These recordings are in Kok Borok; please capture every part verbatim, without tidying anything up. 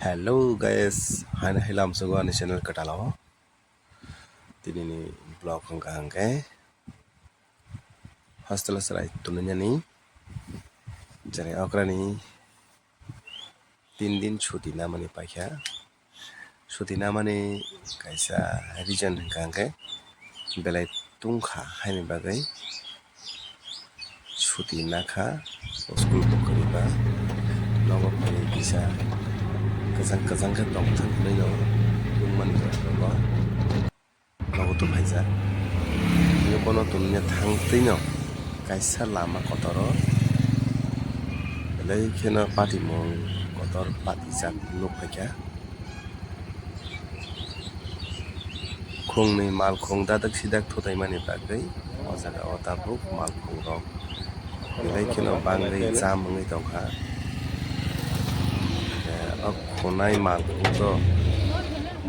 Hello guys, haino hai lamsogo ani channel kwtalao. Tinini vlog hwnkha hwnkhe hostel o chwrai tununyani, chwrai okrani tin din chuti namani paikha. Chuti namani kaisa reason hwnkha hwnkhe belai tungkha haini bagwi chuti nakha, school bo kwrwi ba. Nogo phaiwi kisa kwchang kwchang khe tongthang hwnwi no nukmani jotono nogo tubuphaijak. Tei bono tumya thangtwino kaisa lama kotoro belai kheno patimung kotor patijak nukphaikha. Khungni malkhung dadak sidak thutaimani bagwi o jaga o tabuk malkhung rok belai kheno bangwi jam wngwi tongkha. O khunai malkhung to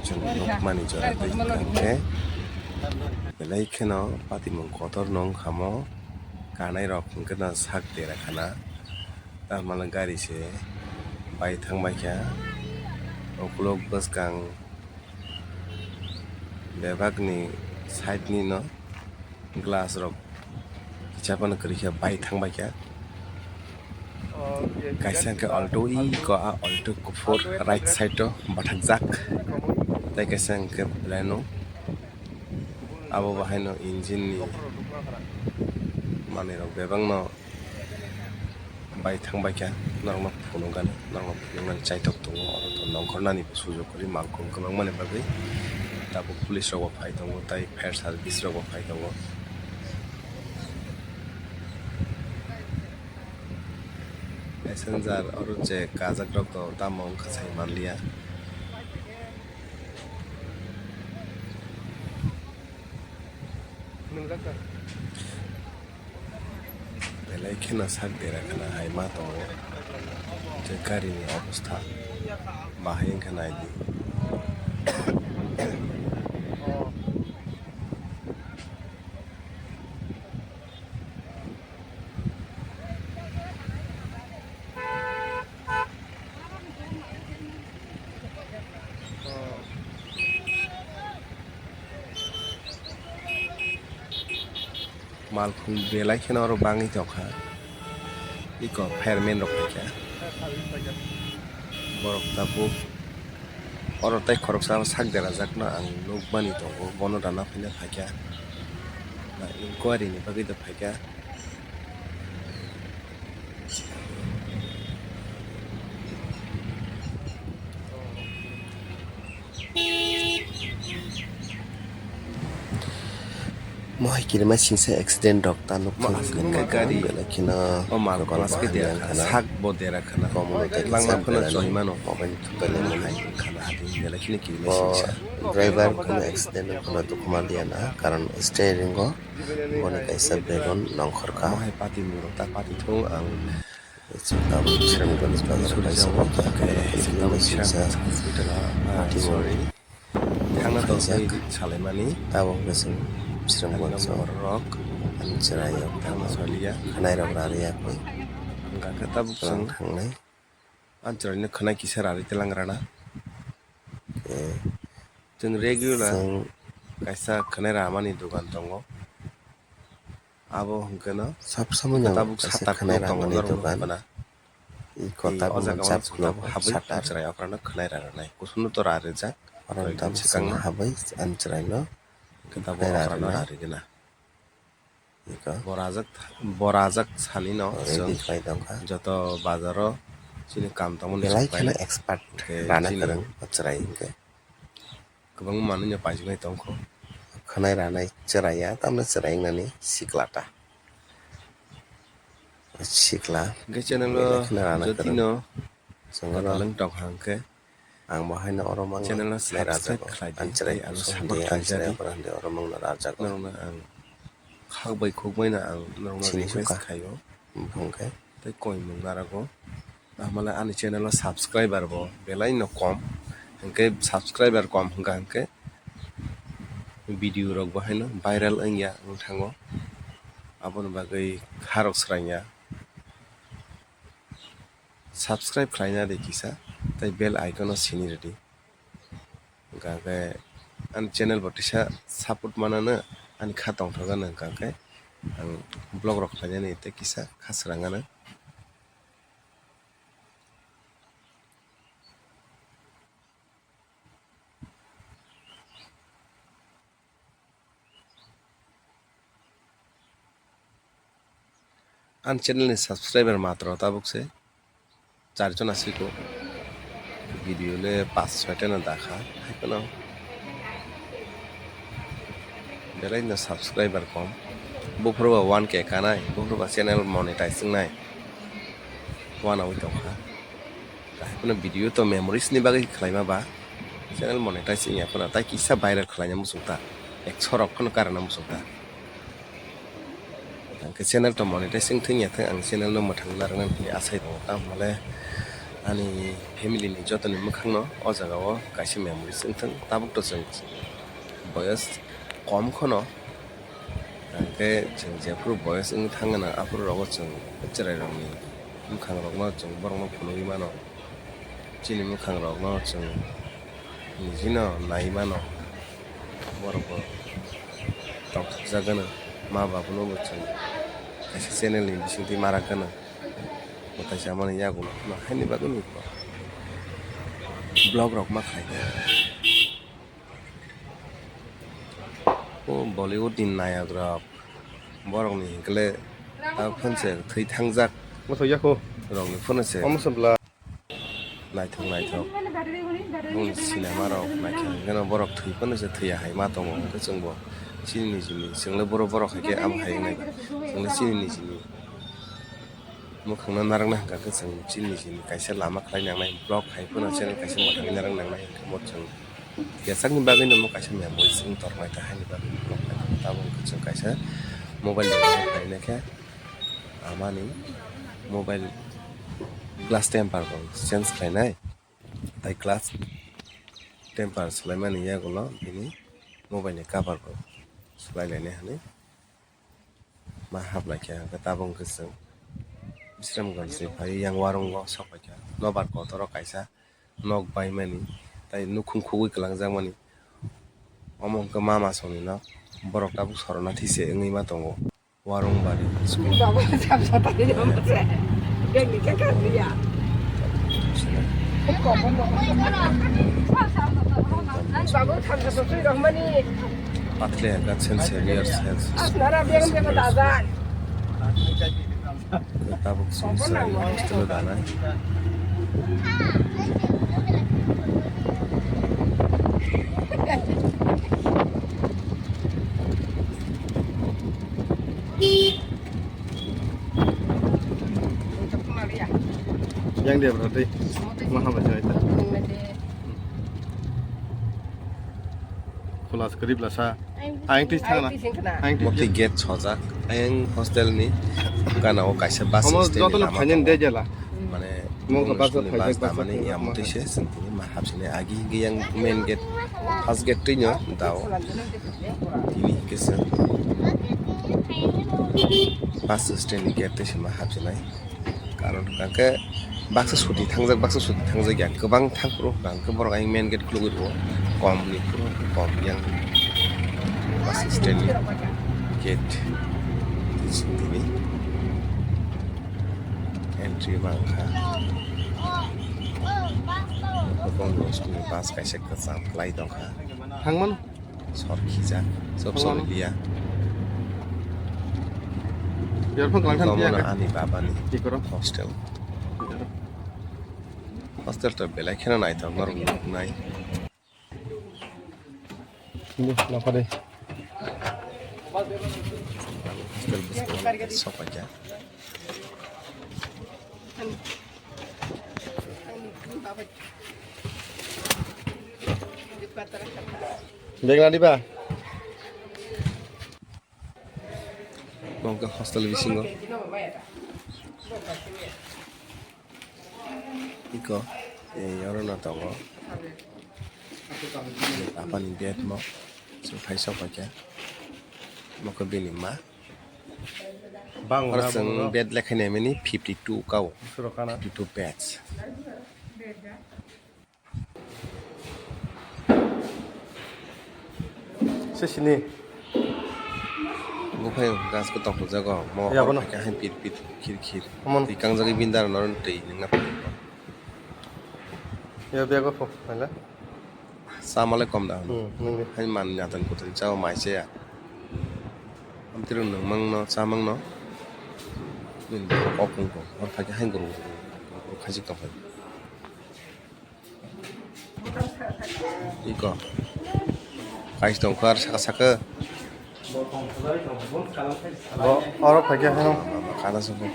chwng nukmani jora twi hwnkhe belai kheno patimung kotor no wngkha mo, kanai rok hwnkhe no sak dera khana. Tamhala gari se bai thang bai kha. Ukulok bwskang bebak ni side ni no glass rok kicha phano kwrwi kha, bai thang bai kha. Kaisa hwnkhe Alto, iko a Alto kuphur right side o bathakjak, tei kaisa hwnkhe Baleno. Abo bahaino engine ni manwi rok bebak no bai thang bai kha, norokno phunukgani, norokno phunuknani chaitok tongo. Oro to nongkhornani bo sujuk kwrwi, malkhung kwbangmani bagwi tabuk police rok bo phai tongo, tei fire service rok bo phai tongo. Passenger oro je kajak rok to tamo wngkha sai manliya. Belai kheno sak dera kheno hai ma tongo. Je gari ni obostha bahai wngkha naidi. Malkhung belai kheno oro bangwi tongkha. Iko fireman rok phaikha. Borok tabuk oro tei khoroksa sak derajakno ang nukmani tongo, bono rana phaina phaikha. Inquiry ni bagwi do phaikha. Mohai kirima singsa accident rok ta nukha. Belai kheno sak bo dera khana. Langma phano choi mano. Mobile thumbai laimani. Bo driver kheno accident wngkhana dukhu manliya na, karon steering o boni kaisa begun nongkhorkha. Mohai pati muro ta pati thung ang. Tabuk Kiranganj bazar kaisa bo khe singsa mati bo thangna tongwi salaimani. Tabuk hwnkhe chwng Kiranganj rok ani chwrairok thangna saliya, khwnairok rariya koi. Hwnkha khe tabuk chwng thangnai. Ani chwraino khwnai kisa rari twlang rana. Chwng regular kaisa khwnai ramani dogan tongo. Abo hwnkhe no sab samung tabuk kaisa sata khwnai ramani dogan. I kota o jaga o sata habwi chwrai okrano khwnai rarwnai. Kusuno to rarijak. Oro tabuk swkang habwi ani chwraino khwnai rarwnai. Borajak, borajak sani no chwng joto bazar o chini kam tangmani belai kheno expert rana kwrwng o chwrai hwnkhe. Kwbangma manwi no paijak nai tongkho. Khwnai ranai chwraiya, tamni chwrai wngnani sikla ta. Sikla. Hwnkhe channel o jotino chwng oro talwng tongkha hwnkhe. Ang bo haino oro mangno channel no subscribe khlai di, ani chwrai tei ano support khlai di. Oro mangno rajak. Norokno ang khak bai khuk bai no ang norokno request khaio. Tei koimung narago. Tamo ani channel o subscriber bo belai no kom. Hwnkhe subscriber kom hwnkha hwnkhe video rok bo haino viral wngya wng thango. Aboni bagwi kharok srangya. Subscribe khlaina di kisa. tei bell icon o sini rwdi. Hwnkha khe ani channel bo tisa support manano, ani kha tongthokgano, hwnkha khe ang vlog rok khlainani tei kisa kha swrangano. Ani channel ni subscriber matro tabuk se char jon asiko, video le pas soi ta no dakha, hai phano belai no subscriber kom. Buphuru ba one K kanai, buphuru ba channel monetize wngnai, uanaui tongkha. Kahai phano video to memories ni bagwi khlaima ba channel monetize wngya phano, tai kisa viral khlaina muchung ta, ekso rok phano karana muchung ta. Hwnkhe channel to monetize wngthung ya thung, ang channel no mwthang narwknani hinwi asai tongo. Tamo hwnle ani family ni jotoni mwkhang no o jaga o kaisa memories wngthung. Tabuk to chwng boyos kom kheno, hwnkhe chwng jephuru boyos wngwi thang gana, aphuru rogo chwng chwrai rokni mwkhang rokno chwng borokno phunugwi mano. Chini mwkhang rokno chwng nijino nai mano, borok bo tongthokjak gana, ma babuno bo chwng kaisa channel ni bisingtwi marak gana, mwtai chamani yagulo haini bagwi ni vlog rok ma khlai kha. O Bollywood ni nayok rok, borok ni hinkhe le abo phano se thwi thangjak. Mothok yako. Rok ni phano se. Omo se bla. Naithok naithok. Boni cinema rok naithok. Hinkhe no borok thwi phano se thwiya hai ma tongo. Hinkhe chwng bo chini nijini, chwng le borok borok hai khe amo hai wngnai ba. Chwng le chini nijini. Mwkhangno narwkna hwnkha khe chwng chini nijini kaisa lama khlai nangnai, vlog hai phano channel kaisa mwthangwi narwk nangnai, hwnkhe bo chwng kechakni bagwino omo kaisa memories wng tornai, ta haini bagwi vlog hai phano. Tabuk hwnkhe chwng kaisa mobile ni bagwi khlainai khe amani mobile glass temper bo change khlainai, tai glass temper swlaimani yagulo bini mobile ni cover bo swlai lainai hinwi. Ma haplaikha, hwnkhe tabuk hwnkhe chwng Bisramganj ni phai yang warungo sokphaikha. Nobar kotor o kaisa nok baimani, tai nukhung khugwi kwlangjakmani. Omo hwnkhe mama songni nok, borok tabuk sorona thwi se wngwi ma tongo. Warung bari school. Babu, thamsa tari rong se. Geng ni kaka dia. Babu, thamsa tari rong mani. Patle ka sen senior sen. Asnara biang biang dada. Tabuk song sari hostel dana. Yang dia berarti maha baca itu. Kelas kerib lah sa. Aing tis thang na. Aing tis. Mokti gate chojak. Ayang hostel ni gana o kaisa bus stand joto ni lama finance de jela. Mane mokta bus school ni bus damani ya motwi se sentini ma hapsini agi hingke yang main gate, first gate twi no dao. Tini hingke se bus stand ni gate twi se ma hapsinai. Karon hwnkha khe baksa suti thangjak, baksa suti thangjak ya, kwbang thang phuru hwnkha khe borok ayang main gate khulugwi rwo, kom ni phuru kom yang bus stand ni gate tini entry ma wngkha. Bus kaisa kwcham kwlai tongkha. Thangmano. Sor khijak, sob sor liya. Biar phang kelang thang. Tomona ani babani hostel. Hostel to belai kheno naithok norok nuknai. Ini napa deh? Hostel bwskango sokphaikha. Bag nadi ba? Bo hostel bisingo. Iko, eh, oro no tongo. Apani bed mo, chwng phai sok phaikha. Mokhe bini ma. Bang oro chwng bed lekhaini mini fifty two kao. Fifty two beds. Se sini. Buphai gas ko tongthok jago. Mo Yabo no. Hai pit pit khir khir. Amon. Twi kangjagwi bindar no twi ningna. Ya bego pho, hala. Sama le kom da. Hmm, ningni. Hai man nyatang kutin chao mai se ya. Amtiro nang mang no, cha mang no. Nini kok kong kong. Or phai hai guru. Khaji tong phai. Iko. Kais tong kar saka saka. Bo, oro phai khe hano. Kana saka.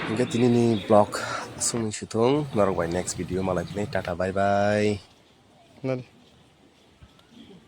Hingke tini ni vlog aswk ni sithung, norok bai next video malai phini, tata bye bye. Nadi.